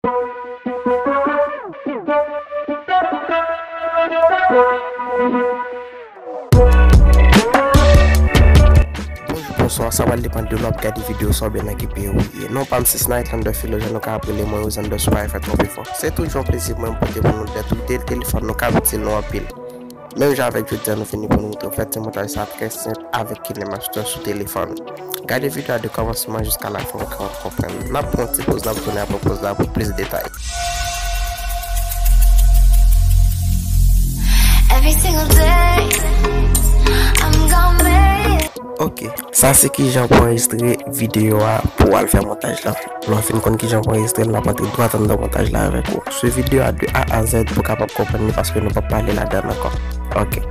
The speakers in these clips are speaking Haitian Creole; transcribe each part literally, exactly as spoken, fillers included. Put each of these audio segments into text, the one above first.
Bonjou, bonswa, sa pral depann de lè w ap gade videyo sa oubyen nan ki peyi w ye. Non pa m se Snight Lander Philo, jan nou ka ap rele mwen, Rosando Soir fè twò pifò. Se toujou yon plezi pou mwen pote pou nou de tout de telefòn nou k ap itil nou anpil. Menm jan avèk jodi a, nou vini pou nou montre w fè ti montaj sa trè senp avèk KineMaster sou telefòn ou. Gade videyo a de kòmansman jiska lafen, ou ka konprann. N ap pran yon ti poz, n ap tounen apre poz la pou plis detay. Every single day, I'm gonna make it. Ok, sa se kijan pou anrejistre videyo a pou w al fè montaj la. Lè w fin konn kijan pou anrejistre l, n ap antre dwat anndan montaj la avèk ou. Swiv videyo a de A a Z pou w kapab konprann li, paske nou p ap pale ladan l ankò. Ok.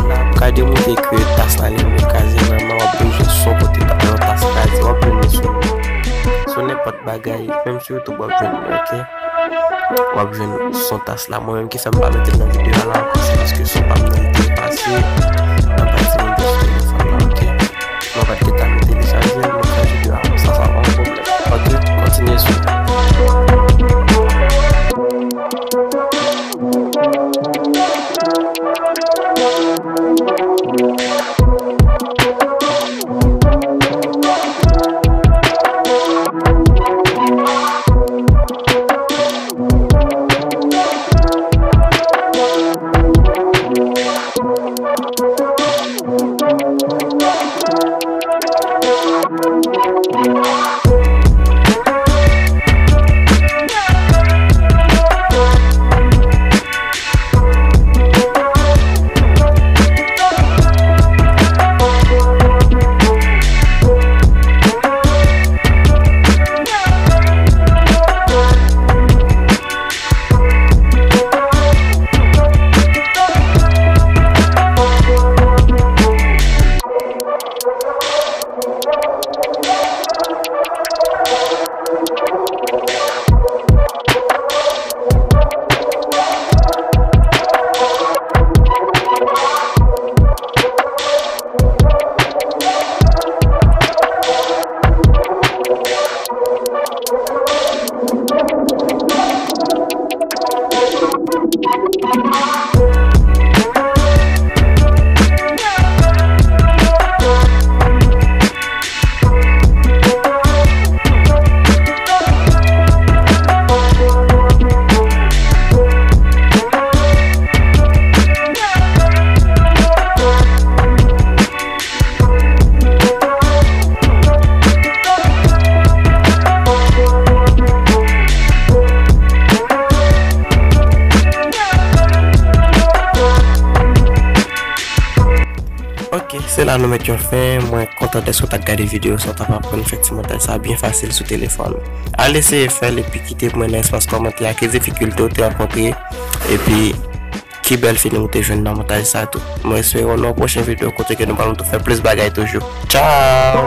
N ap ka demontre ke tas la li menm kraze, vrèman, w ap bezwen son kote yon tas kraze, w ap jwenn li sou, sou nenpòt bagay, menm sou YouTube, w ap jwenn li, ok? W ap jwenn son tas la. Mwen menm ki fè m pa mete l nan videyo a la ankò, se paske son pa m nan li te efase nan pati Windows sou telefòn nan, ok? Mwen pa t gentan mete li chaje, mwen fè videyo a konsa, sa pa yon pwoblèm. Ok, kontinye swiv. Ok, se la nou met yon fen. Mwen kontan dèske w t ap gade videyo sa, w t ap aprann fè ti montaj sa byen fasil sou telefòn ou. Al eseye fè l epi kite pou mwen nan espas kòmantè a ki difikilte w te rankontre epi ki bèl feeling ou te jwenn nan montaj sa tou. Mwen espere w nan yon pwochen videyo kote ke nou pral tou fè plis bagay toujou. Tchao!